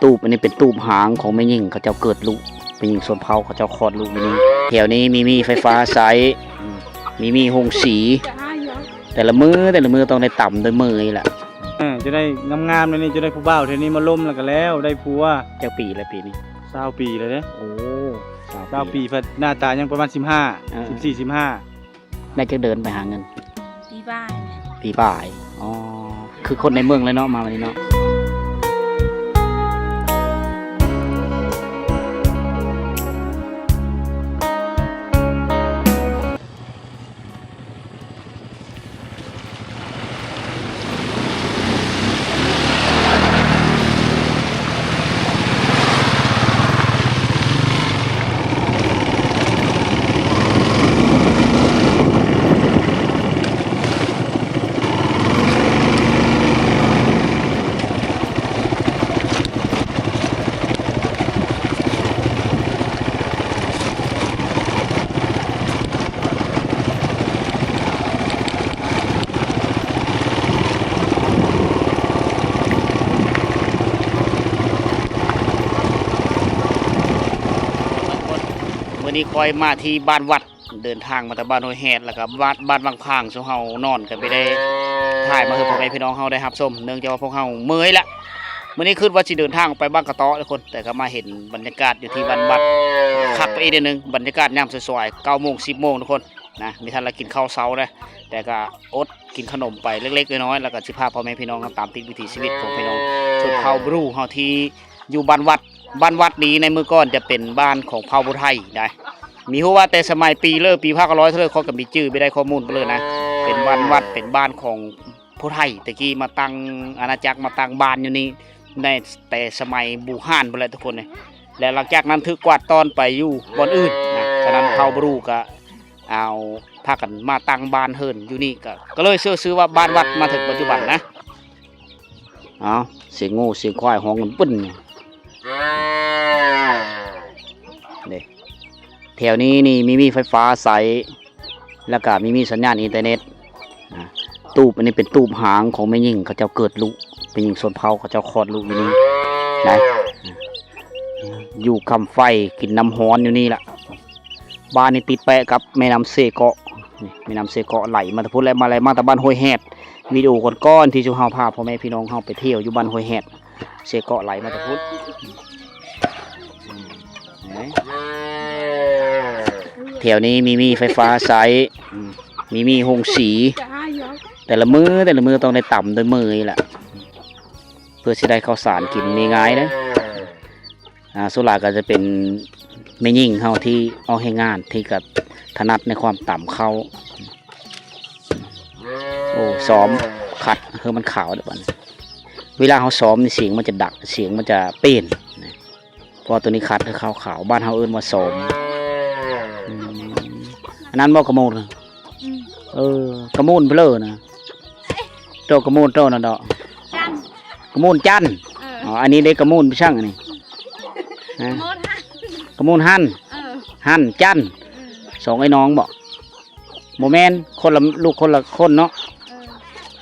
ຕູບອັນນີ້ເປັນຕູບຮ້າງຂອງແມ່ຍິງ ເຂົາເຈົ້າເກີດລູກ ແມ່ຍິງຊົນເຜົ່າ ເຂົາເຈົ້າຄອດລູກຢູ່ນີ້. ແຖວນີ້ມີມີໄຟຟ້າໃຊ້ ອືມ ມີມີໂຮງສີ. ແຕ່ລະມື້ ແຕ່ລະມື້ຕ້ອງໄດ້ຕຳດ້ວຍມືນີ້ແຫຼະ. ເອີ ຈະໄດ້ງາມໆ ແນວນີ້ ຈະໄດ້ຜູ້ບ່າວແຖວນີ້ມາລົມ ແລ້ວກໍແລ້ວ ໄດ້ຜົວ. ຈັກປີແລ້ວປີນີ້? ຊາວປີແລ້ວເດ້. ໂອ້ ຊາວປີ ຊາວປີ ພັດໜ້າຕາຍັງປະມານສິບຫ້າ ເອີ ສິບສີ່ ສິບຫ້າ. ໄດ້ຈັກເດືອນໄປຫາເງິນ? ປີປາຍ. ປີປາຍ. ອໍ ຄືຄົນໃນເມືອງເລີຍເນາະ ມາວັນນີ້ເນາະ. ມື້ນີ້ຂ້ອຍມາທີ່ບ້ານວັດ ເດີນທາງມາແຕ່ບ້ານຫ້ວຍແຮດ ແລ້ວກໍວັດ ບ້ານວັງພາງ ຊຸມເຮົານອນກໍໄປໄດ້ຖ່າຍມາໃຫ້ພໍ່ແມ່ພີ່ນ້ອງເຮົາໄດ້ຮັບຊົມ ເນື່ອງຈາກວ່າພວກເຮົາເມື່ອຍລະ. ມື້ນີ້ຄິດວ່າຊິເດີນທາງອອກໄປບາງກະເຕາະທຸກຄົນ ແຕ່ກໍມາເຫັນບັນຍາກາດຢູ່ທີ່ບ້ານວັດ ຄັກໄປອີກໜ້ອຍໜຶ່ງ. ບັນຍາກາດຍາມສວຍໆ ເກົ້າໂມງ ສິບໂມງທຸກຄົນນະ ມີທັນລະກິນເຂົ້າເຊົ້າເດ້ ແຕ່ກໍອົດກິນຂະໜົມໄປເລັກໆນ້ອຍໆ ແລ້ວກໍຊິພາພໍ່ແມ່ພີ່ນ້ອງເຮົາຕາມຕິດວິຖີຊີວິດຂອງພີ່ນ້ອງຊົນເຜົ່າບຣູເຮົາທີ່ຢູ່ບ້ານວັດ. ບ້ານວັດນີ້ໃນມື້ກ່ອນຈະເປັນບ້ານຂອງເຜົ່າຜູ້ໄທໄດ໋ ມີຮູ້ວ່າແຕ່ສະໄໝປີເລີ ປີພາກຮ້ອຍເທົ່າໃດ ຂ້ອຍກໍມີຈື່ບໍ່ໄດ້ຂໍ້ມູນເລີຍນະ. ເປັນບ້ານວັດ ເປັນບ້ານຂອງຜູ້ໄທ ແຕ່ກີ້ມາຕັ້ງອານາຈັກ ມາຕັ້ງບ້ານຢູ່ນີ້ໃນແຕ່ສະໄໝບູຮານພຸ້ນແຫຼະທຸກຄົນເອີຍ ແລະ ຫຼັງຈາກນັ້ນຖືກກວາດຕ້ອນໄປຢູ່ບ່ອນອື່ນນະ. ສະນັ້ນເຜົ່າບຣູກໍ ເອົາ ພາກັນມາຕັ້ງບ້ານເຮືອນຢູ່ນີ້ ກໍ ກໍເລີຍເຊື່ອຊື່ວ່າບ້ານວັດມາເຖິງປັດຈຸບັນນະ. ເອົາ ສຽງງົວສຽງຄວາຍຮ້ອງກັນປຶ້ນເດ້. ແຖວນີ້ນີ້ມີມີໄຟຟ້າໃຊ້ ແລ້ວກໍມີມີສັນຍານອິນເຕີເນັດ. ອ່າ ຕູບອັນນີ້ເປັນຕູບຮ້າງຂອງແມ່ຍິງ ເຂົາເຈົ້າເກີດລູກ ແມ່ຍິງຊົນເຜົ່າ ເຂົາເຈົ້າຄອດລູກຢູ່ນີ້ໄດ໋. ຢູ່ຄ້ຳໄຟ ກິນນ້ຳຮ້ອນຢູ່ນີ້ລະ. ບ້ານນີ້ຕິດແປະກັບແມ່ນ້ຳເຊເກາະ ນີ້ ແມ່ນ້ຳເຊເກາະໄຫຼມາແຕ່ພຸ້ນ ແລະ ມາ ໄຫຼມາແຕ່ບ້ານຫ້ວຍແຮດ. ວິດີໂອກ່ອນໆ ທີ່ຊຸມເຮົາພາພໍ່ແມ່ພີ່ນ້ອງເຮົາໄປທ່ຽວຢູ່ບ້ານຫ້ວຍແຮດ ເຊເກາະໄຫຼມາແຕ່ພຸ້ນ. ແຖວນີ້ມີມີໄຟຟ້າໃຊ້ ອືມ ມີມີໂຮງສີ. ແຕ່ລະມື້ ແຕ່ລະມື້ຕ້ອງໄດ້ຕຳດ້ວຍມືນີ້ແຫຼະ ເພື່ອຊິໄດ້ເຂົ້າສານກິນ. ມີງ່າຍເດ້. ອ່າ ສ່ວນຫຼາຍກໍຈະເປັນແມ່ຍິງເຮົາທີ່ອອກແຮງງານ ທີ່ກໍຖະໜັດໃນຄວາມຕຳເຂົ້າ. ໂອ້ ຊອມຂັດໃຫ້ມັນຂາວເດີ້ບັດນີ້. ເວລາເຮົາຊອມນີ້ ສຽງມັນຈະດັງ ສຽງມັນຈະເປັນນະ ເພາະວ່າໂຕນີ້ຂັດໃຫ້ຂາວໆ. ບ້ານເຮົາເອີ້ນວ່າຊອມ. ອືມ ອັນນັ້ນບໍ່ກະໂມນ? ອືມ ເອີ ກະໂມນເລີນະ. ໂຕກະໂມນໂຕນັ້ນດອກ ຈັນ ກະໂມນຈັນ. ເອີ ອໍ ອັນນີ້ເດ້ກະໂມນໄປຊັ່ງອັນນີ້ ຮະ ກະໂມນຫັ້ນ ກະໂມນຫັ້ນ. ເອີ ຫັ້ນຈັນ. ອືມ ສອງໄອ້ນ້ອງບໍ? ບໍ່ແມ່ນ ຄົນລະ ລູກຄົນລະຄົນເນາະ.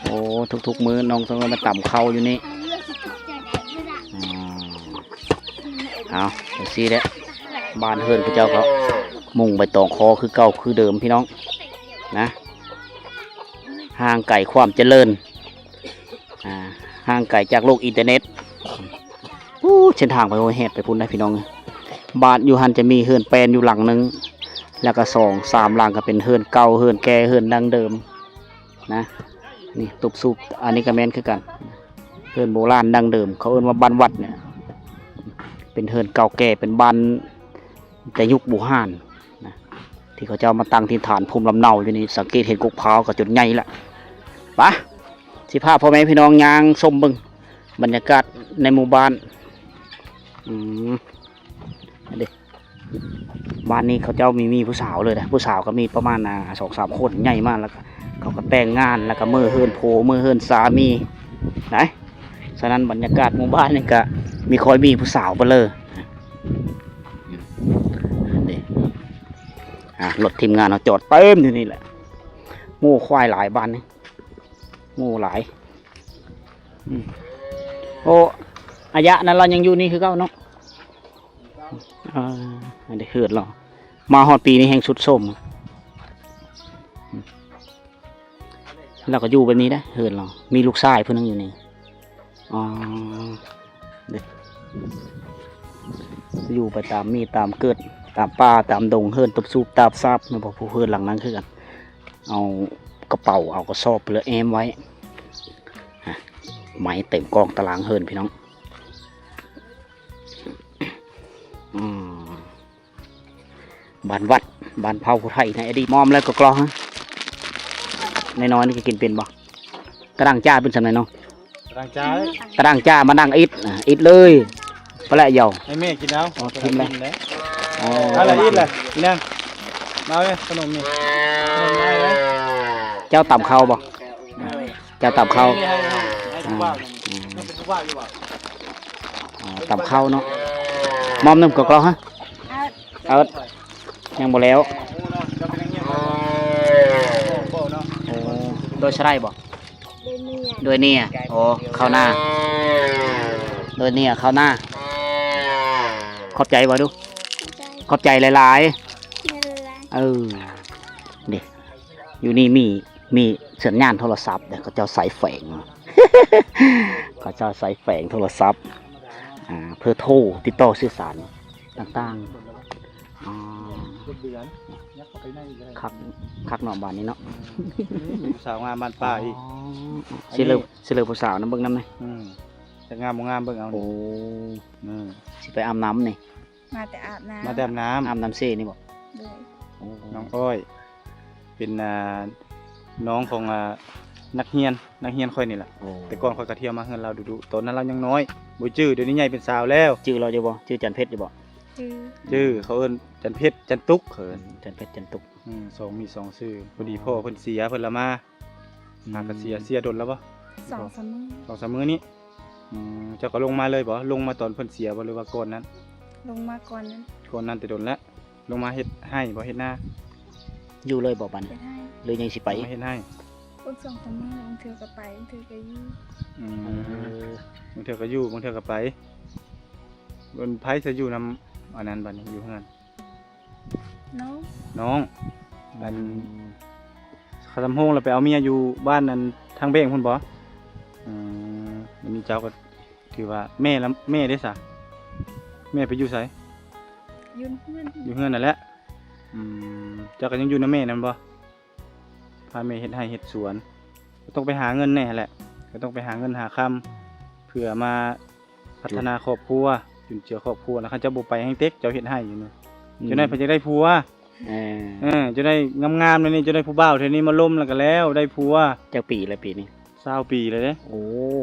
ເອີ ໂອ້ ທຸກໆມື້ນ້ອງຕ້ອງມາຕຳເຂົ້າຢູ່ນີ້. ອໍ ເອົາ ຈັ່ງຊີ້ແຫຼະ ບ້ານເຮືອນເຂົາເຈົ້າກໍມຸງໃບຕອງຄໍຄືເກົ່າຄືເດີມພີ່ນ້ອງນະ. ຫ່າງໄກຄວາມຈະເລີນ ອ່າ ຫ່າງໄກຈາກໂລກອິນເຕີເນັດ. ໂອ້ ເສັ້ນທາງໄປຫ້ວຍແຮດໄປພຸ້ນໄດ໋ພີ່ນ້ອງ. ບ້ານຢູ່ຫັ້ນຈະມີເຮືອນແປ້ນຢູ່ຫຼັງໜຶ່ງ ແລ້ວກໍສອງສາມຫຼັງກໍເປັນເຮືອນເກົ່າ ເຮືອນແກ່ ເຮືອນດັ້ງເດີມນະ. ນີ້ຕຸບສູບ ອັນນີ້ກໍແມ່ນຄືກັນ ເຮືອນໂບລານດັ້ງເດີມ ເຂົາເອີ້ນວ່າບ້ານວັດນີ້ ເປັນເຮືອນເກົ່າແກ່ ເປັນບ້ານແຕ່ຍຸກບູຮານນະ ທີ່ເຂົາເຈົ້າມາຕັ້ງຖິ່ນຖານພູມລຳເນົາຢູ່ນີ້. ສັງເກດເຫັນກົກພ້າວກໍຈົນໃຫຍ່ລະ. ປະ ຊິພາພໍ່ແມ່ພີ່ນ້ອງຍ່າງຊົມເບິ່ງບັນຍາກາດໃນໝູ່ບ້ານ. ອືມ ອັນເດ ບ້ານນີ້ເຂົາເຈົ້າມີ ມີຜູ້ສາວເລີຍນະ ຜູ້ສາວກໍມີປະມານ ອ່າ ສອງສາມຄົນ ໃຫຍ່ມາແລ້ວກໍເຂົາກໍແຕ່ງງານ ແລ້ວກໍເມືອເຮືອນຜົວ ເມືອເຮືອນສາມີນະ. ສະນັ້ນບັນຍາກາດໝູ່ບ້ານນີ້ກໍມີ ຄ່ອຍມີຜູ້ສາວເບີດເລີ. ນີ້ ອ່າ ລົດທີມງານເຮົາຈອດເຕັມຢູ່ນີ້ແຫຼະ. ງົວຄວາຍຫຼາຍບ້ານນີ້ ງົວຫຼາຍ. ອືມ ໂອ້ ໄອ ອາຍະນັ້ນລາວຍັງຢູ່ນີ້ຄືເກົ່າເນາະ. ເອີ ອັນນີ້ເຮືອນລາວ ມາຮອດປີນີ້ແຮ່ງຊຸດໂຊມ ລາວກໍຢູ່ແບບນີ້ເດ້ ເຮືອນລາວ ມີລູກຊາຍຜູ້ໜຶ່ງຢູ່ນີ້. ອໍ ເດ້ ຢູ່ໄປຕາມມີຕາມເກີດ ຕາມປ່າຕາມດົງ ເຮືອນຕຸບສູບຕາບຊາບ ແມ່ນບໍ່? ຜູ້ເຮືອນຫຼັງນັ້ນຄືກັນ ເອົາກະເປົາ ເອົາກະສອບເລີຍແອ້ມໄວ້ ໄມ້ເຕັມກອງຕາລາງເຮືອນພີ່ນ້ອງ. ອືມ ບ້ານວັດ ບ້ານເຜົ່າຜູ້ໄທໃນອະດີດ. ມອມແລ້ວກໍກລອຮະ ນ້ອຍໆ ນີ້ກໍກິນເປັນບໍ່? ກະດັງຈ້າເປັນສ່ຳໃດເນາະ? ກະດັງຈ້າ ກະດັງຈ້າມາດັງອິດ ອາ ອິດເລີຍ ປະແລະເຍົາ ໃຫ້ແມ່ກິນເອົາ. ອໍ ທິມແລ້ວ ກິນແລ້ວ. ອໍ ເອົາລະ ອິດລະ ອີນາງ ມາເອົາເດ້ ຂະໜົມນີ້ ຂະໜົມອ້າຍເດ້. ເຈົ້າຕຳເຂົ້າບໍ່? ເຈົ້າຕຳເຂົ້າ ໃຫ້ຜູ້ບ່າວ ອືມ ເປັນຜູ້ບ່າວຢູ່ບໍ່? ອໍ ຕຳເຂົ້າເນາະ. ມອມໜຶ່ງກໍເຂົ້າຮະ ເອົາ ຍັງບໍ່ແລ້ວ. ໂອ້ ໂດຍສະໄລບໍ່? ໂດຍເນຍ ໂອ້ ເຂົ້າໜ້າ ໂດຍເນຍເຂົ້າໜ້າ. ຂອບໃຈບໍ່ດູ? ຂອບໃຈ ຂອບໃຈຫຼາຍໆ ເອີ ເດ້ ຢູ່ນີ້ມີ ມີສັນຍານໂທລະສັບເດ້ ເຂົາເຈົ້າໃຊ້ແຝງ ເຂົາເຈົ້າໃຊ້ແຝງໂທລະສັບ ອ່າ ເພື່ອໂທຕິດຕໍ່ສື່ສານຕ່າງໆ. ອໍ ຄັກ ຄັກເນາະບ້ານນີ້ເນາະ. ອືມ ຜູ້ສາວງາມບ້ານປ່າອີກ. ອໍ ຊິເລີ ຊິເລີຜູ້ສາວນຳເບິ່ງນຳແດ່. ອືມ ຈະງາມບໍ່ງາມເບິ່ງເອົາ. ໂອ້ ອືມ ຊິໄປອາບນ້ຳນີ້ ມາແຕ່ອາບນ້ຳ ມາແຕ່ອາບນ້ຳ ອາບນ້ຳເຊນີ້ບໍ່? ໂດຍ. ໂອ້ ນ້ອງອ້ອຍ ເປັນ ອ່າ ນ້ອງຂອງ ອ່າ ນັກຮຽນ ນັກຮຽນຂ້ອຍນີ້ແຫຼະ. ໂອ້ ແຕ່ກ່ອນຂ້ອຍກໍທ່ຽວມາເຮືອນລາວດຸໆ ຕອນນັ້ນລາວຍັງນ້ອຍ ບໍ່ຈື່ ດຽວນີ້ໃຫຍ່ເປັນສາວແລ້ວ. ຈື່ລາວຢູ່ບໍ່? ຈື່ຈັນເພັດຢູ່ບໍ່? ຈື່ ຈື່ ເຂົາເອີ້ນຈັນເພັດ ຈັນຕຸກ ເຂົາເອີ້ນ ອືມ ຈັນເພັດ ຈັນຕຸກ. ອືມ ສອງມີສອງຊື່ ພໍດີພໍ່ເພິ່ນເສຍ ເພິ່ນລະມາ. ອືມ ຫາກະເສຍ ເສຍດົນແລ້ວບໍ່? ສອງສາມມື້ ສອງສາມມື້ນີ້. ອືມ ເຈົ້າກໍລົງມາເລີຍບໍ່? ລົງມາຕອນເພິ່ນເສຍບໍ່ ຫຼືວ່າກ່ອນນັ້ນ? ລົງມາກ່ອນນັ້ນ ກ່ອນນັ້ນແຕ່ດົນແລ້ວ. ລົງມາເຮັດໄຮ່ບໍ່ ເຮັດນາ? ຢູ່ເລີຍບໍ່ບາດນີ້ ເຮັດໄຮ່ ຫຼືຍັງຊິໄປ? ລົງມາເຮັດໄຮ່ ຄົນສອງສາມມື້ ບາງເທື່ອກໍໄປ ບາງເທື່ອກໍຢູ່. ອືມ ເອີ ບາງເທື່ອກໍຢູ່ ບາງເທື່ອກໍໄປ. ເປັນໃຜຈະຢູ່ນຳອັນນັ້ນ ບາດນີ້ຢູ່ເຮືອນ? ນ້ອງ ນ້ອງ ອັນ ອືມ ຄຳສຳໂຮງລະໄປເອົາເມຍຢູ່ບ້ານອັນທາງແບງພຸ້ນບໍ່? ອືມ ບາດນີ້ເຈົ້າກໍຖືວ່າແມ່ລະ ແມ່ເດ້ສະ? ແມ່ໄປຢູ່ໃສ? ຢູ່ເຮືອນ ຢູ່ເຮືອນນັ້ນແຫຼະ. ອືມ ເຈົ້າກໍຍັງຢູ່ນຳແມ່ນັ້ນບໍ່? ພາແມ່ເຮັດໄຮ່ເຮັດສວນ ກໍຕ້ອງໄປຫາເງິນແດ່ຫັ້ນແຫຼະ ກໍຕ້ອງໄປຫາເງິນຫາຄຳ ເພື່ອມາພັດທະນາຄອບຄົວ ຈຸນເຈືອຄອບຄົວ. ແລ້ວຄັນເຈົ້າບໍ່ໄປແຮງເຕັກ ເຈົ້າເຮັດໄຮ່ຢູ່ນີ້ ອືມ ເຈົ້າໄດ້ ເພິ່ນຈະໄດ້ຜົວ. ເອີ ເອີ ເຈົ້າໄດ້ງາມໆແນວນີ້ ເຈົ້າໄດ້ຜູ້ບ່າວເທື່ອນີ້ມາລົມແລ້ວກໍແລ້ວ ໄດ້ຜົວ. ຈັກປີແລ້ວປີນີ້? ຊາວປີແລ້ວເດ້. ໂອ້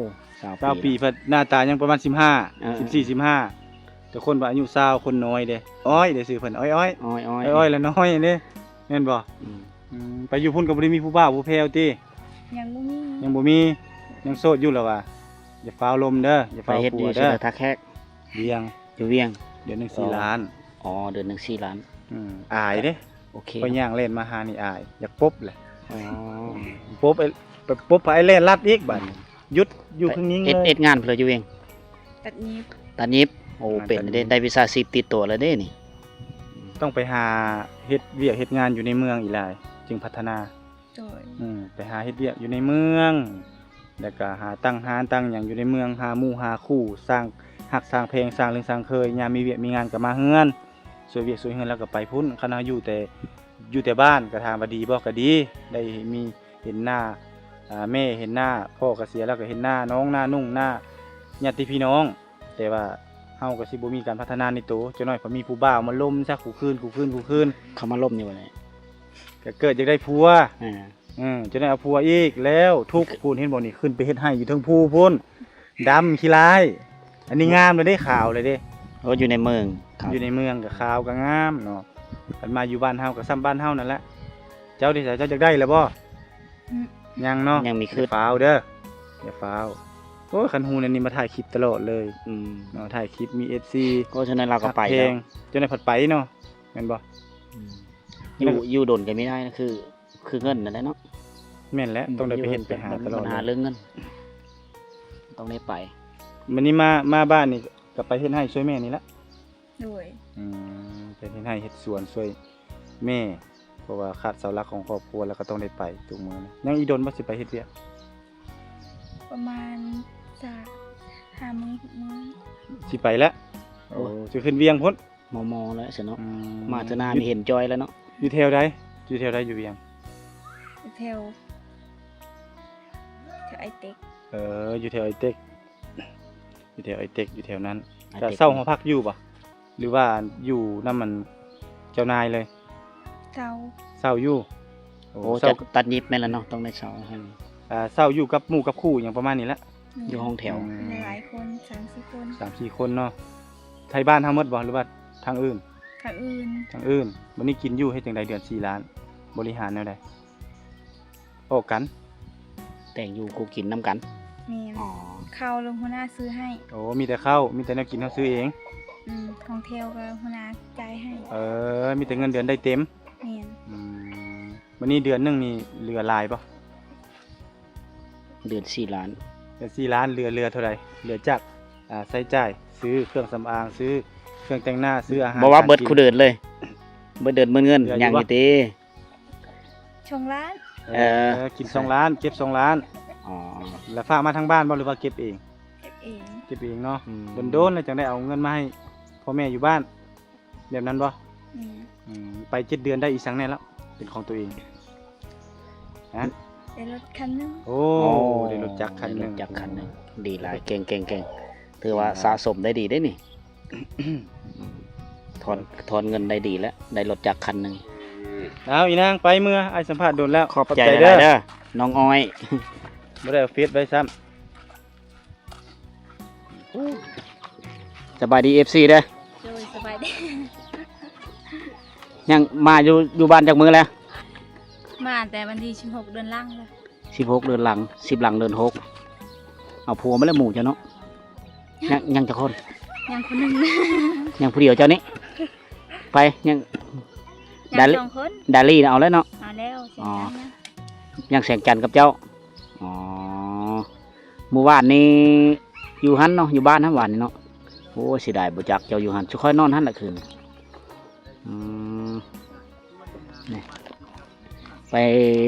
ຊາວ ຊາວປີ ແລ້ວ ພັດໜ້າຕາຍັງປະມານສິບຫ້າ ເອີ ສິບສີ່ ສິບຫ້າ ແຕ່ຄົນວ່າອາຍຸຊາວ ຄົນນ້ອຍເດ້. ອ້ອຍເດ້ ຊື່ເພິ່ນ ອ້ອຍໆ ອ້ອຍໆ ອ້ອຍໆ ລະນ້ອຍເດ້ ແມ່ນບໍ່? ອືມ ອືມ ໄປຢູ່ພຸ້ນກໍບໍ່ໄດ້ມີຜູ້ບ່າວຜູ້ແພ້ວຕິ? ຍັງບໍ່ມີ ຍັງບໍ່ມີ ຍັງໂສດຢູ່ລະວ່າ. ຢ່າຟ້າວລົມເດີ ຢ່າຟ້າວຜົວເດີ. ໄປເຮັດຢູ່ໃສ? ທ່າແຂກ ວຽງ ຢູ່ວຽງ. ເດືອນໜຶ່ງສີ່ລ້ານ. ອໍ ເດືອນໜຶ່ງສີ່ລ້ານ. ອືມ ອາຍເດ້. ໂອເຄ ຂ້ອຍຍ່າງແລ່ນມາຫານີ້ອາຍ ຢາກປົບແຫຼະ. ອໍ ປົບໄອ້ ໄປປົບໄອ້ແລ່ນລັດອີກບາດນີ້ ຢຸດຢູ່ເຄິ່ງຍິງເລີຍ. ເຮັດງານເພິ່ນຢູ່ວຽງ ຕັດຫຍິບ ຕັດຫຍິບ. ໂອ້ ເປັນເດ້ ໄດ້ວິຊາຊີບຕິດຕົວແລ້ວເດ້ນີ້. ຕ້ອງໄປຫາເຮັດວຽກເຮັດງານຢູ່ໃນເມືອງອີກຫຼາຍ ຈຶ່ງພັດທະນາ. ໂດຍ ອືມ ໄປຫາເຮັດວຽກຢູ່ໃນເມືອງ ແລ້ວກະຫາຕັ້ງຮ້ານຕັ້ງຫຍັງຢູ່ໃນເມືອງ ຫາໝູ່ຫາຄູ່ ສ້າງຮັກສ້າງແພງ ສ້າງລຶ້ງສ້າງເຄີຍ. ຍາມມີວຽກມີງານກໍມາເຮືອນ ຊ່ວຍວຽກຊ່ວຍເຮືອນ ແລ້ວກໍໄປພຸ້ນ. ຄັນເຮົາຢູ່ແຕ່ ຢູ່ແຕ່ບ້ານ ກໍຖາມວ່າດີບໍ່? ກໍດີ ໄດ້ມີເຫັນໜ້າ ອ່າ ແມ່ ເຫັນໜ້າ ພໍ່ກໍເສຍແລ້ວ ກໍເຫັນໜ້ານ້ອງ ໜ້ານຸ່ງ ໜ້າຍາດຕິພີ່ນ້ອງ. ແຕ່ວ່າເຮົາກໍຊິບໍ່ມີການພັດທະນາໃນໂຕ. ຈັກໜ້ອຍກໍມີຜູ້ບ່າວມາລົມຊະ ຄູ່ຄືນ ຄູ່ຄືນ ຄູ່ຄືນ. ເຂົາມາລົມຢູ່ບໍ່ນີ້? ກໍເກີດຢາກໄດ້ຜົວ. ເອີ ເອີ ຈະໄດ້ເອົາຜົວອີກແລ້ວ ທຸກ. ພຸ້ນ ເຫັນບໍ່ນີ້ ຂຶ້ນໄປເຮັດໄຮ່ຢູ່ເທິງພູພຸ້ນ ດຳຂີ້ລ້າຍ. ອັນນີ້ງາມແລ້ວເດ້ ຂາວແລ້ວເດ້. ໂອ້ ຢູ່ໃນເມືອງ ຢູ່ໃນເມືອງກໍຂາວກໍງາມເນາະ. ຄັນມາຢູ່ບ້ານເຮົາກໍສ່ຳບ້ານເຮົານັ້ນແຫຼະ. ເຈົ້າເດ ເຈົ້າຢາກໄດ້ແລ້ວບໍ່? ອືມ ຍັງເນາະ ຍັງມີຄຶດ. ຢ່າຟ້າວເດີ ຢ່າຟ້າວ. ໂອ້ຍ ຄັນຮູ້ແນວນີ້ມາຖ່າຍຄລິບຕະຫຼອດເລີຍ. ອືມ ເນາະ ຖ່າຍຄລິບ ມີເອັຟຊີ ກໍສະນັ້ນລາວກໍໄປແລ້ວ ເຈົ້າໄດ້ຜັດໄປເນາະ ແມ່ນບໍ່? ອືມ ຢູ່ ຢູ່ດົນກໍມີໄດ້ ຄື ຄືເງິນນັ້ນແຫຼະເນາະ. ແມ່ນແຫຼະ ອືມ ຕ້ອງໄດ້ໄປເຮັດໄປຫາຕະຫຼອດ ບັນຫາເລື່ອງເງິນ ຕ້ອງໄດ້ໄປ. ມື້ນີ້ມາ ມາບ້ານນີ້ກໍໄປເຮັດໄຮ່ຊ່ວຍແມ່ນີ້ລະ? ໂດຍ. ອືມ ໄປເຮັດໄຮ່ເຮັດສວນຊ່ວຍແມ່ ເພາະວ່າຂາດເສົາຫຼັກຂອງຄອບຄົວແລ້ວກໍຕ້ອງໄດ້ໄປທຸກມື້. ຍັງອີກດົນບໍ່ຊິໄປເຮັດວຽກ? ປະມານສາມ ຫ້າມື້ ຫົກມື້ ຊິໄປແລ້ວ. ໂອ້ ໂອ້ ຊິຂຶ້ນວຽງພຸ້ນ. ມໍ່ໆ ແລ້ວຊັ້ນເນາະ. ອືມ ມາເທື່ອໜ້ານີ້ເຫັນຈ່ອຍແລ້ວເນາະ. ຢູ່ແຖວໃດ? ຢູ່ແຖວໃດຢູ່ວຽງ? ຢູ່ແຖວ ແຖວໄອເຕັກ. ເອີ ຢູ່ແຖວໄອເຕັກ ຢູ່ແຖວໄອເຕັກ ຢູ່ແຖວນັ້ນ. ໄອເຕັກ ກໍເຊົ່າຫໍພັກຢູ່ບໍ່ ຫຼືວ່າຢູ່ນຳອັນເຈົ້ານາຍເລີຍ? ເຊົ່າ ເຊົ່າຢູ່. ໂອ້ ໂອ້ ເຊົ່າ ຕັດຫຍິບແມ່ນລະເນາະ ຕ້ອງໄດ້ເຊົ່າ. ອ່າ ເຊົ່າຢູ່ກັບໝູ່ກັບຄູ່ຫຍັງປະມານນີ້ລະ. ອືມ ຢູ່ຫ້ອງແຖວ. ອືມ ຫຼາຍໆຄົນ ສາມສີ່ຄົນ. ສາມສີ່ຄົນເນາະ. ໄທບ້ານເຮົາໝົດບໍ່ ຫຼືວ່າທາງອື່ນ? ທາງອື່ນ. ທາງອື່ນ. ບັດນີ້ກິນຢູ່ເຮັດຈັ່ງໃດເດືອນສີ່ລ້ານ? ບໍລິຫານແນວໃດ? ອອກກັນ ແຕ່ງຢູ່ຄູ່ກິນນຳກັນ. ແມ່ນ. ອໍ ເຂົ້າລົງຫົວໜ້າຊື້ໃຫ້. ໂອ້ ມີແຕ່ເຂົ້າ ມີແຕ່ແນວກິນເຮົາຊື້ເອງ. ອືມ ຂອງແຖວກໍຫົວໜ້າຈ່າຍໃຫ້. ເອີ ມີແຕ່ເງິນເດືອນໄດ້ເຕັມ. ແມ່ນ. ອືມ ບັດນີ້ເດືອນໜຶ່ງນີ້ເຫຼືອຫຼາຍບໍ່? ເດືອນສີ່ລ້ານ. ເດືອນສີ່ລ້ານ ເຫຼືອ ເຫຼືອເທົ່າໃດ? ເຫຼືອຈາກ ອ່າ ໃຊ້ຈ່າຍ ຊື້ເຄື່ອງສຳອາງ ຊື້ເຄື່ອງແຕ່ງໜ້າ ຊື້ອາຫານ ບໍ່ວ່າເບິດຄູ່ເດືອນເລີຍ ເບິດເດືອນເບິດເງິນ ຍັງຢູ່ຕິ? ສອງລ້ານ. ເອີ ເອີ ກິນສອງລ້ານ ເກັບສອງລ້ານ. ອໍ ແລ້ວຝາກມາທາງບ້ານບໍ່ ຫຼືວ່າເກັບເອງ? ເກັບເອງ. ເກັບເອງເນາະ. ອືມ ດົນໆ ແລ້ວຈັ່ງໄດ້ເອົາເງິນມາໃຫ້ພໍ່ແມ່ຢູ່ບ້ານ ແບບນັ້ນບໍ່? ອືມ ອືມ ໄປເຈັດເດືອນໄດ້ອີ່ສັງແດ່ລະ ເປັນຂອງຕົວເອງ? ຮະ? ໄດ້ລົດຄັນໜຶ່ງ. ໂອ້ ໂອ້ ໄດ້ລົດຈັກຄັນໜຶ່ງ. ໄດ້ລົດຈັກຄັນໜຶ່ງ. ອືມ ດີຫຼາຍ ເກັ່ງໆໆ ຖືວ່າ ດີຫຼາຍ ສະສົມໄດ້ດີເດ້ນີ້. ອືມ ຖອນ ຖອນເງິນໄດ້ດີແລ້ວ ໄດ້ລົດຈັກຄັນໜຶ່ງ. ເອົາ ອີນາງ ໄປເມືອ ອ້າຍສຳພາດດົນແລ້ວ. ຂອບໃຈ ຂອບໃຈເດີ ຫຼາຍໆເດີ ນ້ອງອ້ອຍ. ບໍ່ໄດ້ເອົາເຟສໄວ້ຊ້ຳ. ສະບາຍດີ ເອັຟຊີ ເດີ. ໂດຍ ສະບາຍດີ. ຍັງມາຢູ່ ຢູ່ບ້ານຈັກມື້ແລ້ວ? ມາແຕ່ວັນທີສິບຫົກ ເດືອນຫຼັງເລີຍ. ສິບຫົກ ເດືອນຫຼັງ ສິບຫຼັງເດືອນຫົກ. ເອົາຜົວມາແລ້ວໝູ່ເຈົ້າເນາະ. ຍັງ ຍັງຈັກຄົນ? ຍັງຄົນໜຶ່ງ. ຍັງຜູ້ດຽວເຈົ້ານີ້? ໄປ ຍັງ ດາລີ ສອງຄົນ. ດາລີນະເອົາແລ້ວເນາະ? ເອົາແລ້ວ. ອໍ ຍັງແສງຈັນກັບເຈົ້າ. ອໍ ມື້ວານນີ້ຢູ່ຫັ້ນເນາະ ຢູ່ບ້ານຫັ້ນວານນີ້ເນາະ. ໂອ້ ເສຍດາຍບໍ່ຈັກເຈົ້າຢູ່ຫັ້ນ ຊຸຂ້ອຍນອນຫັ້ນລະຄືນ. ອືມ ນີ້ ໄປ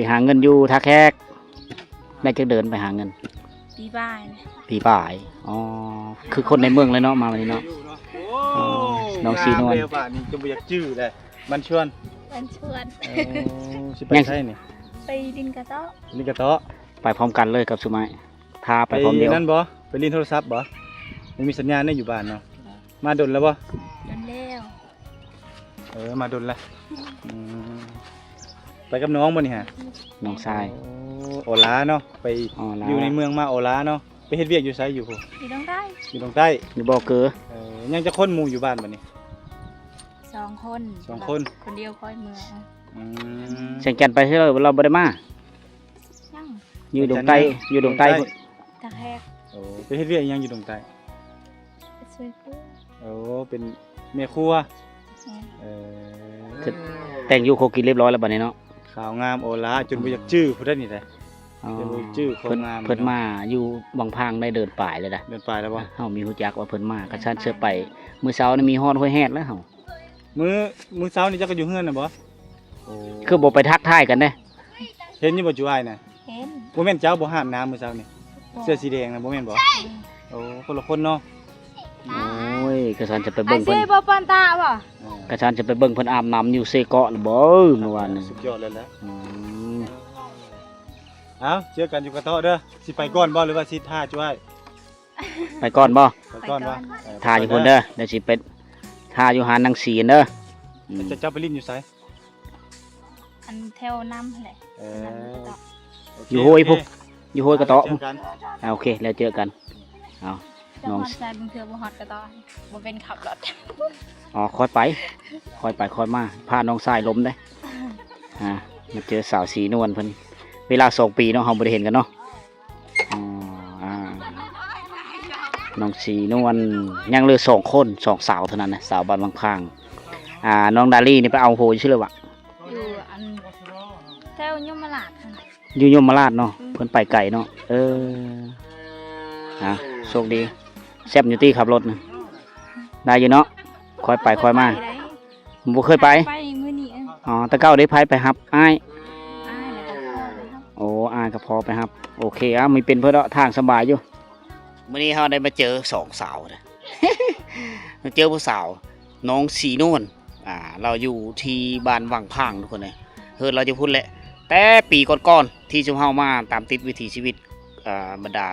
ຫາເງິນຢູ່ທ່າແຂກ ໄດ້ຈັກເດືອນໄປຫາເງິນ? ປີປາຍ. ປີປາຍ. ອໍ ຄືຄົນໃນເມືອງເລີຍເນາະ ມາວັນນີ້ເນາະ. ອໍ ນ້ອງສີນວນ ງາມເດ້ ບາດນີ້ຈົນບໍ່ຢາກຈື່ແລ້ວ. ບ້ານຊວນ. ບ້ານຊວນ. ໂອ້ ຊິໄປໃສນີ້? ໄປຫຼິ້ນກະເຕາະ. ຫຼິ້ນກະເຕາະ. ໄປພ້ອມກັນເລີຍກັບສຸມາຍ. ພາໄປພ້ອມດຽວ. ໄປນັ້ນບໍ່? ໄປຫຼິ້ນໂທລະສັບບໍ່? ຍັງມີສັນຍານໄດ້ຢູ່ບ້ານເນາະ. ມາດົນແລ້ວບໍ່? ດົນແລ້ວ. ເອີ ມາດົນລະ. ອືມ ໄປກັບນ້ອງບໍ່ນີ້ຫະ? ນ້ອງຊາຍ. ໂອ້ ອໍລາເນາະ. ໄປ ອໍລາ ຢູ່ໃນເມືອງມາອໍລາເນາະ. ໄປເຮັດວຽກຢູ່ໃສ? ຢູ່ພຸ້ນ ຢູ່ດອງໃຕ້. ຢູ່ດອງໃຕ້ ຢູ່ບໍ່ເກີ. ເອີ ຍັງຈັກຄົນໝູ່ຢູ່ບ້ານບັດນີ້? ສອງຄົນ. ສອງຄົນ. ຄົນດຽວຄ່ອຍເມືອ. ອືມ ແສງຈັນໄປເທື່ອລາວບໍ່ໄດ້ມາ? ຍັງ. ຢູ່ດອງໃຕ້. ຢູ່ດອງໃຕ້ ຢູ່ດອງໃຕ້ ພຸ້ນ. ທ່າແຂກ. ໂອ້ ໄປເຮັດວຽກອີ່ຫຍັງຢູ່ດອງໃຕ້? ໄປຊ່ວຍຄົວ. ໂອ້ ເປັນແມ່ຄົວ. ແມ່ນ. ເອີ ແຕ່ງຢູ່ຄົວກິນຮຽບຮ້ອຍແລ້ວບັດນີ້ເນາະ. ຂາວງາມໂອລາຈົນບໍ່ຢາກຈື່ຜູ້ໃດນີ້ແຫຼະ. ອໍ ຈົນບໍ່ຈື່ຄວາມງາມ. ເພິ່ນມາຢູ່ວັງພາງໄດ້ເດືອນປາຍແລ້ວນະ. ເດືອນປາຍແລ້ວບໍ່? ເຮົາມີຮູ້ຈັກວ່າເພິ່ນມາ. ຄັນຊັ້ນເຊີບໄປ ມື້ເຊົ້ານີ້ມີຮອດຫ້ວຍແຮດແລ້ວເຮົາ. ມື້ ມື້ເຊົ້ານີ້ເຈົ້າກໍຢູ່ເຮືອນນະບໍ່? ໂອ້ ຄືບໍ່ໄປທັກທາຍກັນເດ້? ເຫັນຢູ່ບໍ່ຈຸອ້າຍນະ? ເຫັນ. ບໍ່ແມ່ນເຈົ້າບໍ່ຫາບນ້ຳມື້ເຊົ້ານີ້? ບໍ່. ເສື້ອສີແດງນະ ບໍ່ແມ່ນບໍ່? ໂອ້ ຄົນລະຄົນເນາະ. ໂອ້ຍ ກະຊັ້ນຈະໄປເບິ່ງເພິ່ນ ອາເຊບໍ່ປານຕາບໍ່? ເອີ ກະຊັ້ນຈະໄປເບິ່ງເພິ່ນອາບນ້ຳຢູ່ເຊເກາະລະບໍ່ ເອີ ມື້ວານນີ້. ສຸດຍອດເລີຍແຫຼະ. ອືມ ເອົ້າ ເຈີກັນຢູ່ກະເຕາະເດີ. ຊິໄປກ່ອນບໍ່ ຫຼືວ່າຊິຖ້າຈຸອ້າຍ? ໄປກ່ອນບໍ່? ໄປກ່ອນບໍ່? ໄປກ່ອນ. ເອີ ຖ້າຢູ່ພຸ້ນເດີ ດຽວຊິໄປຖ້າຢູ່ຮ້ານນາງສີນເດີ. ອືມ ເຈົ້າ ເຈົ້າໄປຫຼິ້ນຢູ່ໃສ? ອັນແຖວນ້ຳຫັ້ນແຫຼະ. ເອີ ຢູ່ຫ້ວຍພຸ້ນ ຢູ່ຫ້ວຍກະເຕາະພຸ້ນ. ໂອເຄ ແລ້ວເຈີກັນ. ເອົາ ນ້ອງຊາຍບາງເທື່ອບໍ່ຮອດກະເຕາະ ບໍ່ເປັນຂັບລົດ. ອໍ ຄ່ອຍໄປ ຄ່ອຍໄປຄ່ອຍມາ ພານ້ອງຊາຍລົມເດ້. ອ່າ ມາເຈີສາວສີນວນເພິ່ນ ເວລາສອງປີເນາະ ເຮົາບໍ່ໄດ້ເຫັນກັນເນາະ. ອໍ ອ່າ ນ້ອງສີນວນ ຍັງເຫຼືອສອງຄົນ ສອງສາວເທົ່ານັ້ນນະ ສາວບ້ານວັງພາງ. ອ່າ ນ້ອງດາລີນີ້ໄປເອົາຜົວຢູ່ໃສລະວະ? ຢູ່ອັນແຖວຍົມມະລາດຫັ້ນ. ຢູ່ຍົມມະລາດເນາະ. ອືມ ເພິ່ນໄປໄກເນາະ. ເອີ ອ່າ ໂຊກດີ. ແຊບຢູ່ຕິ ຂັບລົດນະ? ໄດ້ຢູ່ເນາະ ຄ່ອຍໄປຄ່ອຍມາ. ບໍ່ເຄີຍໄປ? ໄປມື້ນີ້ ເອີ. ອໍ ແຕ່ເກົ່າເດ້ ໃຜໄປຮັບ? ອ້າຍ. ອ້າຍແລ້ວກໍພໍ່ໄປຮັບ. ໂອ້ ອ້າຍກັບພໍ່ໄປຮັບ. ໂອເຄ ເອົາ ມີເປັນເພິ່ນເນາະ ທາງສະບາຍຢູ່. ມື້ນີ້ເຮົາໄດ້ມາເຈີສອງສາວນະ ມາເຈີຜູ້ສາວ ນ້ອງສີນວນ ອ່າ ລາວຢູ່ທີ່ບ້ານວັງພາງ ທຸກຄົນເອີຍ. ເຮືອນລາວຢູ່ພຸ້ນແຫຼະ ແຕ່ປີກ່ອນໆ ທີ່ຊຸມເຮົາມາຕາມຕິດວິຖີຊີວິດ ອ່າ ບັນດາ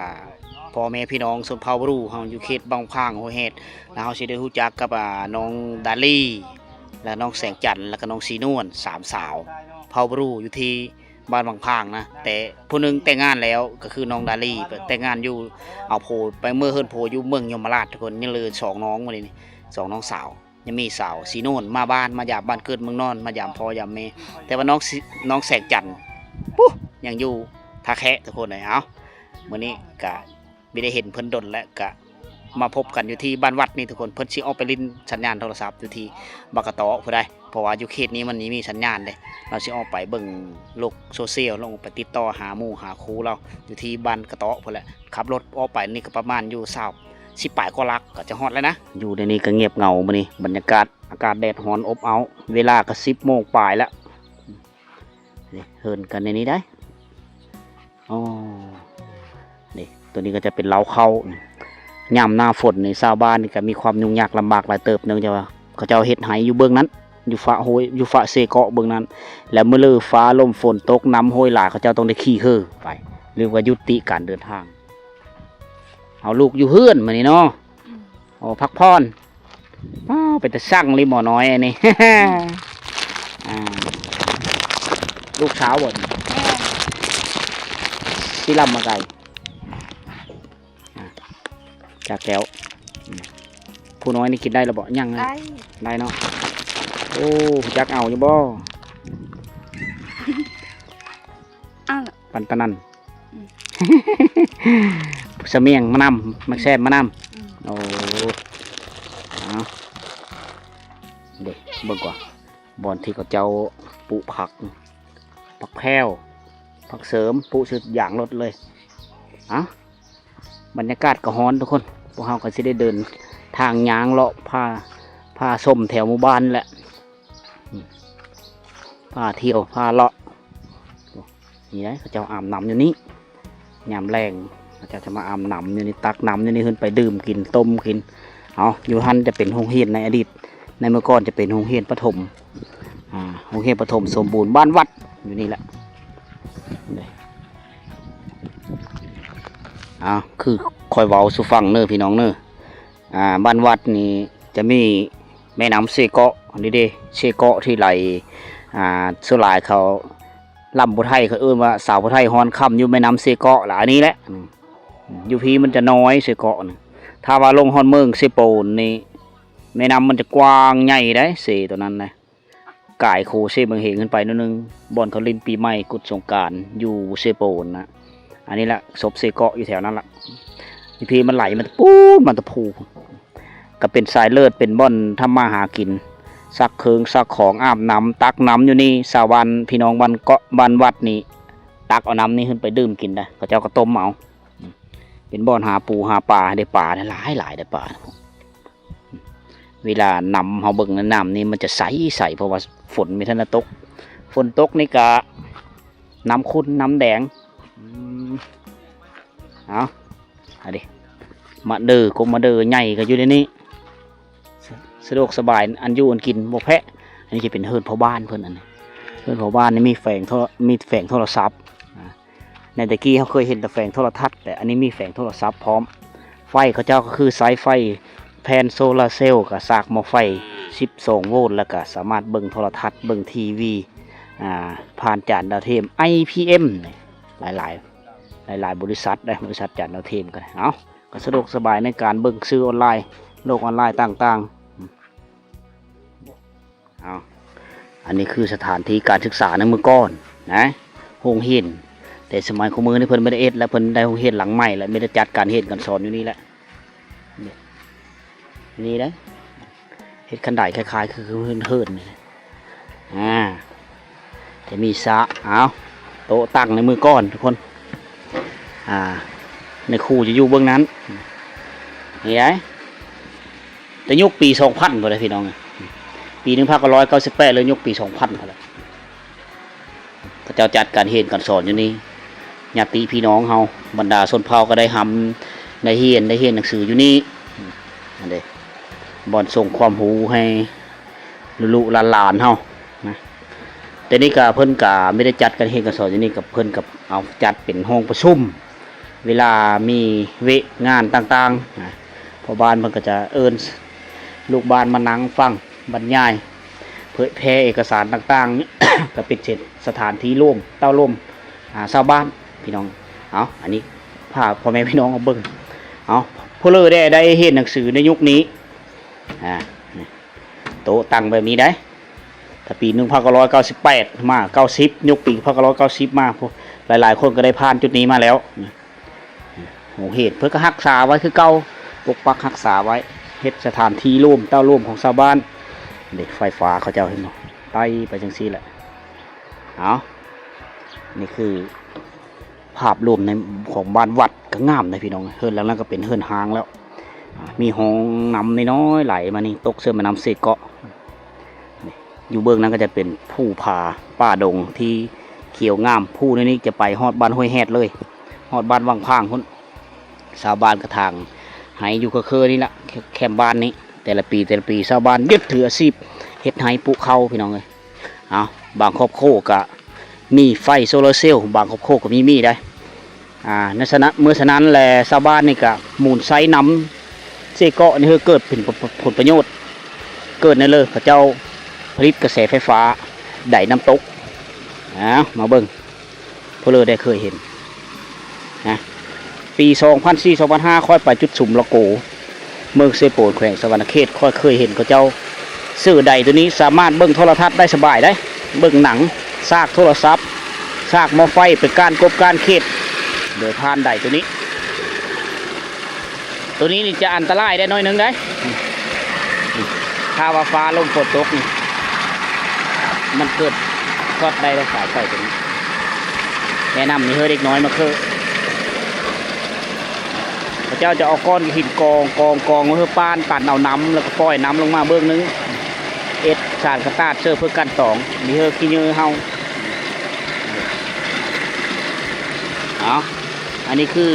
ພໍ່ແມ່ພີ່ນ້ອງຊົນເຜົ່າບຣູເຮົາຢູ່ເຂດວັງພາງ ຫ້ວຍແຮດ ແລ້ວເຮົາຊິໄດ້ຮູ້ຈັກກັບ ອ່າ ນ້ອງດາລີ ແລະ ນ້ອງແສງຈັນ ແລ້ວກໍນ້ອງສີນວນ ສາມສາວເຜົ່າບຣູຢູ່ທີ່ ບ້ານວັງພາງນະ. ແຕ່ຜູ້ໜຶ່ງແຕ່ງງານແລ້ວ ກໍຄືນ້ອງດາລີ ແຕ່ງງານຢູ່ ເອົາຜົວໄປເມືອເຮືອນຜົວຢູ່ເມືອງຍົມມະລາດ ທຸກຄົນ. ຍັງເຫຼືອສອງນ້ອງ ມື້ນີ້ສອງນ້ອງສາວ ຍັງມີສາວສີນວນມາບ້ານ ມາຢາມບ້ານເກີດເມືອງນອນ ມາຢາມພໍ່ຢາມແມ່. ແຕ່ວ່ານ້ອງສີ ນ້ອງແສງຈັນ ປຸ ຍັງຢູ່ທ່າແຄະ ທຸກຄົນເອີຍ. ເອົາ ມື້ນີ້ກະ ບໍ່ໄດ້ເຫັນເພິ່ນດົນແລ້ວ ກະມາພົບກັນຢູ່ທີ່ບ້ານວັດນີ້ ທຸກຄົນ. ເພິ່ນຊິອອກໄປຫຼິ້ນສັນຍານໂທລະສັບຢູ່ທີ່ບາກກະຕໍພຸ້ນໃດ໋ ເພາະວ່າຢູ່ເຂດນີ້ມັນບໍ່ມີສັນຍານເດ້. ລາວຊິອອກໄປເບິ່ງໂລກໂຊຊຽວ ລາວອອກໄປຕິດຕໍ່ຫາໝູ່ຫາຄູ່ລາວຢູ່ທີ່ບ້ານກະຕໍພຸ້ນແຫຼະ. ຂັບລົດອອກໄປນີ້ກໍປະມານຢູ່ຊາວ ສິບປາຍກວ່າຫຼັກກໍຈະຮອດແລ້ວນະ. ຢູ່ໃນນີ້ກໍງຽບເຫງົາມື້ນີ້ ບັນຍາກາດ ອາກາດແດດຮ້ອນອົບເອົ້າ. ເວລາກໍສິບໂມງປາຍແລ້ວ. ນີ້ເຮືອນກັນໃນນີ້ໄດ໋. ອໍ ນີ້ ຕົວນີ້ກໍຈະເປັນເລົ້າເຂົ້າ. ຍາມໜ້າຝົນນີ້ ຊາວບ້ານນີ້ກໍມີຄວາມຫຍຸ້ງຍາກລຳບາກຫຼາຍເຕີບ ເນື່ອງຈາກວ່າເຂົາເຈົ້າເຮັດໄຮ່ຢູ່ເບື້ອງນັ້ນ ຢູ່ຟາກຫ້ວຍ ຢູ່ຟາກເຊເກາະເບື້ອງນັ້ນ ແລ້ວມື້ລືຟ້າລົມຝົນຕົກ ນ້ຳຫ້ວຍຫຼາຍ ເຂົາເຈົ້າຕ້ອງໄດ້ຂີ່ເຮືອໄປ ຫຼືວ່າຢຸດຕິການເດີນທາງ. ເອົາ ລູກຢູ່ເຮືອນມື້ນີ້ເນາະ. ອືມ ໂອ້ ພັກຜ່ອນ. ອ້າວ ເປັນຕາຊັງລີໝໍນ້ອຍອັນນີ້. ອ່າ ລູກສາວບໍ່ນີ້? ແມ່ນ. ຊິລຳມາໄກ? ອ່າ ຈາກແກ້ວ. ອືມ ຜູ້ນ້ອຍນີ້ກິນໄດ້ແລ້ວບໍ່? ຍັງນະ? ໄດ້ ໄດ້ເນາະ. ໂອ້ ຮູ້ຈັກເອົາຢູ່ບໍ່? ເອົາ ປັນຕະນັນ. ອືມ ສະໝຽງມານຳ ໝາກແຊບມານຳ. ອືມ ໂອ້ ເອົາ ເດ້ ເບິ່ງກວ່າ ບ່ອນທີ່ເຂົາເຈົ້າປູກຜັກ ຜັກແພ້ວ ຜັກເສີມ ປູກຊື່ຢາງລົດເລີຍ. ເອົາ ບັນຍາກາດກໍຮ້ອນ ທຸກຄົນ. ພວກເຮົາກໍຊິໄດ້ເດີນທາງຍ່າງເລາະ ພາ ພາຊົມແຖວໝູ່ບ້ານແຫຼະ. ອືມ ພາທ່ຽວ ພາເລາະ. ນີ້ໄດ໋ ເຂົາເຈົ້າອາບນ້ຳຢູ່ນີ້ ຍາມແລງເຂົາເຈົ້າຈະມາອາບນ້ຳຢູ່ນີ້ ຕັກນ້ຳຢູ່ນີ້ຂຶ້ນໄປດື່ມກິນ ຕົ້ມກິນ. ເອົາ ຢູ່ຫັ້ນຈະເປັນໂຮງຮຽນໃນອະດີດ ໃນເມື່ອກ່ອນຈະເປັນໂຮງຮຽນປະຖົມ ອ່າ ໂຮງຮຽນປະຖົມສົມບູນບ້ານວັດ ຢູ່ນີ້ແຫຼະ. ເອົາ ຄືຂ້ອຍເວົ້າສູ່ຟັງເນີ ພີ່ນ້ອງເນີ. ອ່າ ບ້ານວັດນີ້ຈະມີແມ່ນ້ຳເຊເກາະນີ້ເດ້ ເຊເກາະທີ່ໄຫຼ. ອ່າ ສ່ວນຫຼາຍເຂົາ ລຳຜູ້ໄທ ເຂົາເອີ້ນວ່າສາວຜູ້ໄທຮອນຄ່ຳຢູ່ແມ່ນ້ຳເຊເກາະລະ ອັນນີ້ແຫຼະ. ອືມ ຢູ່ພີ້ມັນຈະນ້ອຍ ເຊເກາະນີ້. ຖ້າວ່າລົງຮອດເມືອງເຊໂປນນີ້ ແມ່ນ້ຳມັນຈະກວ້າງໃຫຍ່ໄດ໋ ເຊໂຕນັ້ນນະ. ກາຍໂຄເຊເມືອງເຮງຂຶ້ນໄປໜ້ອຍໜຶ່ງ ບ່ອນເຂົາຫຼິ້ນປີໃໝ່ກຸດສົງການຢູ່ເຊໂປນນະ. ອັນນີ້ລະ ສົບເຊເກາະຢູ່ແຖວນັ້ນລະ. ຢູ່ພີ້ມັນໄຫຼມາແຕ່ປູນ ມາແຕ່ພູ ກໍເປັນສາຍເລີດ ເປັນບ່ອນທຳມາຫາກິນ ຊັກເຄື່ອງຊັກຂອງ ອາບນ້ຳ ຕັກນ້ຳຢູ່ນີ້. ຊາວບ້ານ ພີ່ນ້ອງບ້ານເກາະ ບ້ານວັດນີ້ ຕັກເອົານ້ຳນີ້ຂຶ້ນໄປດື່ມກິນໄດ໋ ເຂົາເຈົ້າກໍຕົ້ມເອົາ. ເປັນບ່ອນຫາປູຫາປາ ໄດ້ປາຫຼາຍໆ ໄດ້ປາ. ເວລານ້ຳເຮົາເບິ່ງໃນນ້ຳນີ້ມັນຈະໃສໆ ເພາະວ່າຝົນມີທັນໄດ້ຕົກ. ຝົນຕົກນີ້ກະນ້ຳຂຸ່ນນ້ຳແດງ. ອືມ ເອົາ ອັນນີ້ມະເດີ ກົກມະເດີໃຫຍ່ກໍຢູ່ໃນນີ້ ສະ ສະດວກສະບາຍ ອັນຢູ່ອັນກິນບໍ່ແພ້. ອັນນີ້ຈະເປັນເຮືອນພໍ່ບ້ານເພິ່ນ. ອັນນີ້ເຮືອນພໍ່ບ້ານນີ້ມີແຜງໂທ ມີແຜງໂທລະສັບ. ໃນແຕ່ກີ້ເຮົາເຄີຍເຫັນແຕ່ແຜງໂທລະທັດ ແຕ່ອັນນີ້ມີແຜງໂທລະສັບພ້ອມ. ໄຟເຂົາເຈົ້າກໍຄືໃຊ້ໄຟແຜ່ນໂຊລາເຊວ ກໍສາກໝໍ້ໄຟສິບສອງໂວນ ແລ້ວກໍສາມາດເບິ່ງໂທລະທັດ ເບິ່ງທີວີ ອ່າ ຜ່ານຈານດາວທຽມ ໄອພີເອັມ ຫຼາຍໆ ຫຼາຍໆບໍລິສັດເດ້ ບໍລິສັດຈານດາວທຽມກໍໄດ້. ເອົາ ກໍສະດວກສະບາຍໃນການເບິ່ງສື່ອອນລາຍ ໂລກອອນລາຍຕ່າງໆ. ເອົາ ອັນນີ້ຄືສະຖານທີ່ການສຶກສາໃນມື້ກ່ອນນະ ໂຮງຮຽນ. ແຕ່ສະໄໝຄູ່ມື້ນີ້ເພິ່ນບໍ່ໄດ້ເຮັດແລ້ວ ເພິ່ນໄດ້ໂຮງຮຽນຫຼັງໃໝ່ແລ້ວ ມີແຕ່ຈັດການຮຽນການສອນຢູ່ນີ້ແຫຼະ. ນີ້ເດ້ ເຮັດຄັນໄດຄ້າຍໆຄື ຄືເຮືອນນີ້. ອ່າ ຈະມີສະ ເອົາ ໂຕະຕັ້ງໃນມື້ກ່ອນທຸກຄົນ. ອ່າ ໃນຄູຈະຢູ່ເບື້ອງນັ້ນ. ນີ້ໄດ໋ ແຕ່ຍຸກປີສອງພັນພຸ້ນແຫຼະພີ່ນ້ອງ, ປີໜຶ່ງພັນເກົ້າຮ້ອຍເກົ້າສິບແປດ ຫຼືຍຸກປີສອງພັນພຸ້ນແຫຼະ ເຂົາເຈົ້າຈັດການຮຽນການສອນຢູ່ນີ້. ຍາດຕິພີ່ນ້ອງເຮົາ ບັນດາຊົນເຜົ່າກໍໄດ້ຮ່ຳ ໄດ້ຮຽນ ໄດ້ຮຽນໜັງສືຢູ່ນີ້. ອັນເດ ບ່ອນສົ່ງຄວາມຮູ້ໃຫ້ລູກໆຫຼານໆເຮົານະ. ແຕ່ນີ້ກໍເພິ່ນກໍມີໄດ້ຈັດການຮຽນການສອນຢູ່ນີ້ ກໍເພິ່ນກໍເອົາຈັດເປັນຫ້ອງປະຊຸມ ເວລາມີວຽກງານຕ່າງໆນະ ພໍ່ບ້ານເພິ່ນກໍຈະເອີ້ນລູກບ້ານມານັ່ງຟັງບັນຍາຍ ເຜີຍແຜ່ເອກະສານຕ່າງໆ ກໍເປັນເຊັ່ນສະຖານທີ່ລວມ ເຕົ້າລວມ ອາ ຊາວບ້ານພີ່ນ້ອງ. ເອົາ ອັນນີ້ພາພໍ່ແມ່ພີ່ນ້ອງມາເບິ່ງ. ເອົາ ຜູ້ເລີແດ່ໄດ້ຮຽນໜັງສືໃນຍຸກນີ້ ອາ ໂຕະຕັ້ງແບບນີ້ໄດ໋ ແຕ່ປີໜຶ່ງພັນເກົ້າຮ້ອຍເກົ້າສິບແປດມາເກົ້າສິບ ຍຸກປີໜຶ່ງພັນເກົ້າຮ້ອຍເກົ້າສິບມາ ຫຼາຍໆຄົນກໍໄດ້ຜ່ານຈຸດນີ້ມາແລ້ວ. ໂຮງຮຽນເພິ່ນກໍຮັກສາໄວ້ຄືເກົ່າ ປົກປັກຮັກສາໄວ້ ເຮັດສະຖານທີ່ລວມ ເຕົ້າລວມຂອງຊາວບ້ານ. ນີ້ໄຟຟ້າເຂົາເຈົ້າເຫັນບໍ່ ໄຕ່ໄປຈັ່ງຊີ້ແຫຼະ. ເອົາ ນີ້ຄືພາບລວມໃນຂອງບ້ານວັດ ກໍງາມເດ້ພີ່ນ້ອງ. ເຮືອນຫຼັງນັ້ນກໍເປັນເຮືອນຮ້າງແລ້ວ ອາ ມີຮ່ອງນ້ຳນ້ອຍໆໄຫຼມານີ້ ຕົກເຊິ່ງແມ່ນ້ຳເຊເກາະ. ນີ້ ຢູ່ເບື້ອງນັ້ນກໍຈະເປັນພູຜາປ່າດົງທີ່ຂຽວງາມ. ພູນີ້ຈະໄປຮອດບ້ານຫ້ວຍແຮດເລີຍ ຮອດບ້ານວັງຜາງພຸ້ນ. ຊາວບ້ານກະຖາງໄຮ່ຢູ່ເຄີໆນີ້ລະ ແຄມບ້ານນີ້. ແຕ່ລະປີ ແຕ່ລະປີ ຊາວບ້ານຍຶດຖືອາຊີບເຮັດໄຮ່ປູກເຂົ້າ ພີ່ນ້ອງເອີຍ. ເອົາ ບາງຄອບຄົວກະມີໄຟໂຊລາເຊວ ບາງຄອບຄົວກໍມີມີໄດ໋. ອາ ໃນສະນະ ເມື່ອສະນັ້ນແລະ ຊາວບ້ານນີ້ກະໝູນໃຊ້ນ້ຳເຊເກາະນີ້ ເພື່ອເກີດເປັນ ປ- ປ- ຜົນປະໂຫຍດ ເກີດແນວເລີ ເຂົາເຈົ້າຜະລິດກະແສໄຟຟ້າໄດນ້ຳຕົກ. ເອົາ ມາເບິ່ງ ຜູ້ເລີໄດ້ເຄີຍເຫັນນະ. ປີສອງພັນສີ່ ສອງພັນຫ້າ ຂ້ອຍໄປຈຸດສຸມລະໂກ ເມືອງເຊໂປນ ແຂວງສະຫວັນນະເຂດ ຂ້ອຍເຄີຍເຫັນເຂົາເຈົ້າ ເສື້ອໄດໂຕນີ້ສາມາດເບິ່ງໂທລະທັດໄດ້ສະບາຍໄດ໋ ເບິ່ງໜັງ ສາກໂທລະສັບ ສາກໝໍ້ໄຟ ເປັນການກົບການເຂດ ໂດຍຜ່ານໄດໂຕນີ້. ໂຕນີ້ນີ້ຈະອັນຕະລາຍໄດ້ໜ້ອຍໜຶ່ງໄດ໋ ຖ້າວ່າຟ້າລົມຝົນຕົກນີ້ ມັນເກີດຊັອດໄດ້ ແລະ ສາຍໄຟໂຕນີ້ ແນະນຳນີ້ ເຮີເດັກນ້ອຍມາເຄີ ເຂົາເຈົ້າຈະເອົາກ້ອນຫີນກອງ ກອງ ກອງ ເພື່ອປ້ານຕັນເອົານ້ຳ ແລ້ວກໍປ່ອຍນ້ຳລົງມາເບື້ອງໜຶ່ງ ເຮັດສານກະຕາດເສີບເພື່ອກັ່ນຕອງ ມີເຮີຂີ້ເຫຍື້ອເຫົ່າ. ເອົາ ອັນນີ້ຄື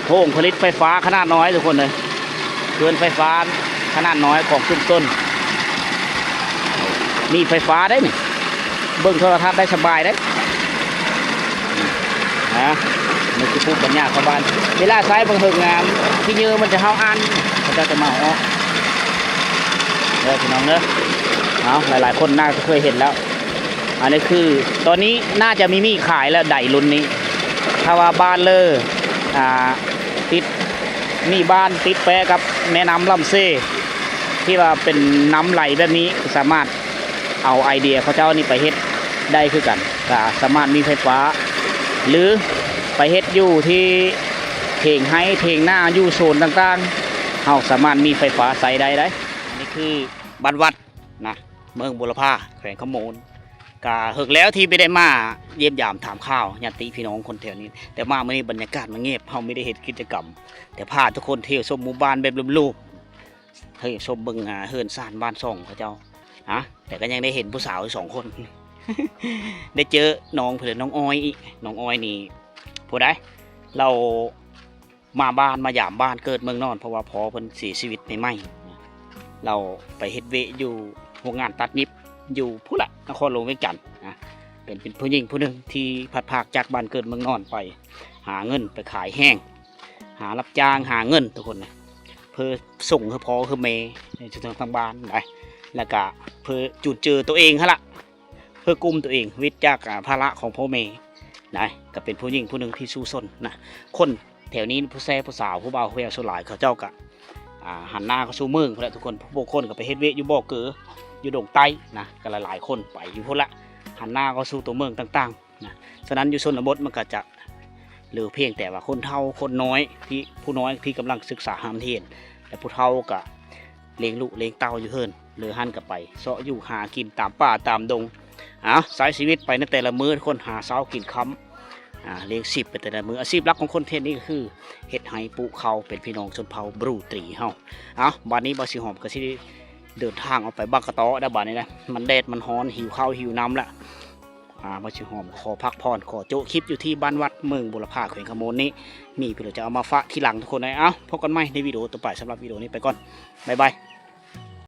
ໂຮງຜະລິດໄຟຟ້າຂະໜາດນ້ອຍທຸກຄົນເອີຍ ເຂື່ອນໄຟຟ້າຂະໜາດນ້ອຍຂອງຊຸມຊົນ ມີໄຟຟ້າໄດ໋ນີ້ ເບິ່ງໂທລະທັດໄດ້ສະບາຍເດ້. ນະ ນີ້ຄືພູມປັນຍາຊາວບ້ານ ເວລາໃຊ້ບັງເຮີງງາມ ຂີ້ເຫຍື້ອມັນຈະເຫົ່າອັ່ນ ເຂົາເຈົ້າຈະມາເອົາອອກເດີພີ່ນ້ອງເດີ. ເອົາ ຫຼາຍໆຄົນໜ້າຈະເຄີຍເຫັນແລ້ວ ອັນນີ້ຄື ຕອນນີ້ໜ້າຈະມີມີຂາຍແລ້ວ ໄດລຸ້ນນີ້ ຖ້າວ່າບ້ານເລີ ອ່າ ຕິດ ມີບ້ານຕິດແປະກັບແມ່ນ້ຳລຳເຊ ທີ່ວ່າເປັນນ້ຳໄຫຼແບບນີ້ ກໍສາມາດ ເອົາໄອເດຍເຂົາເຈົ້ານີ້ໄປເຮັດໄດ້ຄືກັນ ກະສາມາດມີໄຟຟ້າ ຫຼື ໄປເຮັດຢູ່ທີ່ຖຽງໄຮ່ຖຽງນາ ຢູ່ໂຊນຕ່າງໆ ເຮົາສາມາດມີໄຟຟ້າໃຊ້ໄດ້ໄດ໋. ອັນນີ້ຄືບ້ານວັດນະ ເມືອງບົວລະພາ ແຂວງຄຳມ່ວນ ກະເຫິກແລ້ວທີ່ບໍ່ໄດ້ມາຢ້ຽມຢາມຖາມຂ່າວຍາດຕິພີ່ນ້ອງຄົນແຖວນີ້ ແຕ່ມາມື້ນີ້ບັນຍາກາດມັນງຽບ ເຮົາມີໄດ້ເຮັດກິດຈະກຳ ແຕ່ພາທຸກຄົນທ່ຽວຊົມໝູ່ບ້ານແບບລວມໆ ເຮີ້ຍ ຊົມເບິ່ງ ອ່າ ເຮືອນຊານບ້ານຊ່ອງເຂົາເຈົ້າ ນະ ແຕ່ກໍຍັງໄດ້ເຫັນຜູ້ສາວຢູ່ສອງຄົນ ໄດ້ເຈີນ້ອງເພິ່ນ ນ້ອງອ້ອຍ ນ້ອງອ້ອຍນີ້ ຜູ້ໃດ ລາວມາບ້ານ ມາຢາມບ້ານເກີດເມືອງນອນ ເພາະວ່າພໍ່ເພິ່ນເສຍຊີວິດໃໝ່ໆ ລາວໄປເຮັດວຽກຢູ່ໂຮງງານຕັດຫຍິບ ຢູ່ພຸ້ນລະ ນະຄອນຫຼວງວຽງຈັນ ນະ ເປັນ ເປັນຜູ້ຍິງຜູ້ໜຶ່ງທີ່ພັດພາກຈາກບ້ານເກີດເມືອງນອນ ໄປຫາເງິນ ໄປຂາຍແຮງ ຫາຮັບຈ້າງຫາເງິນທຸກຄົນນະ ເພື່ອສົ່ງໃຫ້ພໍ່ໃຫ້ແມ່ໃນທາງບ້ານໄດ໋ ແລ້ວກະເພື່ອຈູນເຈືອໂຕເອງຫັ້ນລະ ເພື່ອກຸ້ມໂຕເອງ ວິດຈາກ ອາ ພາລະຂອງພໍ່ແມ່ໄດ໋ ກະເປັນຜູ້ຍິງຜູ້ໜຶ່ງທີ່ສູ້ຊົນນະ. ຄົນແຖວນີ້ ຜູ້ແຊຜູ້ສາວ ຜູ້ບ່າວຜູ້ແພວສ່ວນຫຼາຍ ເຂົາເຈົ້າກະ ອາ ຫັນໜ້າເຂົ້າສູ່ເມືອງພຸ້ນແຫຼະທຸກຄົນ ບາງຄົນກະໄປເຮັດວຽກຢູ່ບໍ່ເກີ ຢູ່ດົງໃຕ້ນະ ກະຫຼາຍໆຄົນໄປຢູ່ພຸ້ນລະ ຫັນໜ້າເຂົ້າສູ່ຕົວເມືອງຕ່າງໆ ນະ. ສະນັ້ນຢູ່ຊົນນະບົດມັນກະຈະເຫຼືອພຽງແຕ່ວ່າຄົນເຖົ້າຄົນນ້ອຍ ທີ່ ຜູ້ນ້ອຍທີ່ກຳລັງສຶກສາຮ່ຳຮຽນ ແລະ ຜູ້ເຖົ້າກະລ້ຽງລູກລ້ຽງເຕົ້າຢູ່ເຮືອນ ເຫຼືອຫັ້ນກະໄປເຊາະຢູ່ຫາກິນຕາມປ່າຕາມດົງ ເອົາ ໃຊ້ຊີວິດໄປໃນແຕ່ລະມື້ ຄົນຫາເຊົ້າກິນຄ່ຳ ອ່າ ລ້ຽງຊີບໄປແຕ່ລະມື້. ອາຊີບຫຼັກຂອງຄົນເຂດນີ້ກໍຄືເຮັດໄຮ່ປູກເຂົ້າ ເປັນພີ່ນ້ອງຊົນເຜົ່າບຣູຕີເຮົາ. ເອົ້າ ບາດນີ້ບ່າວສີຫອມກໍຊິເດີນທາງອອກໄປບາງກະຕໍແລ້ວບາດນີ້ນະ. ມັນແດດມັນຮ້ອນ ຫິວເຂົ້າຫິວນ້ຳລະ. ອ່າ ບ່າວສີຫອມຂໍພັກຜ່ອນ ຂໍໂຈະຄລິບຢູ່ທີ່ບ້ານວັດ ເມືອງບົວລະພາ ແຂວງຄຳມ່ວນນີ້. ມີເພິ່ນຈະເອົາມາຝາກທີຫຼັງທຸກຄົນເອີຍ. ເອົ້າ ພົບກັນໃໝ່ໃນວິດີໂອຕໍ່ໄປ. ສຳລັບວິດີໂອນີ້ໄປກ່ອນ. ບາຍບາຍ.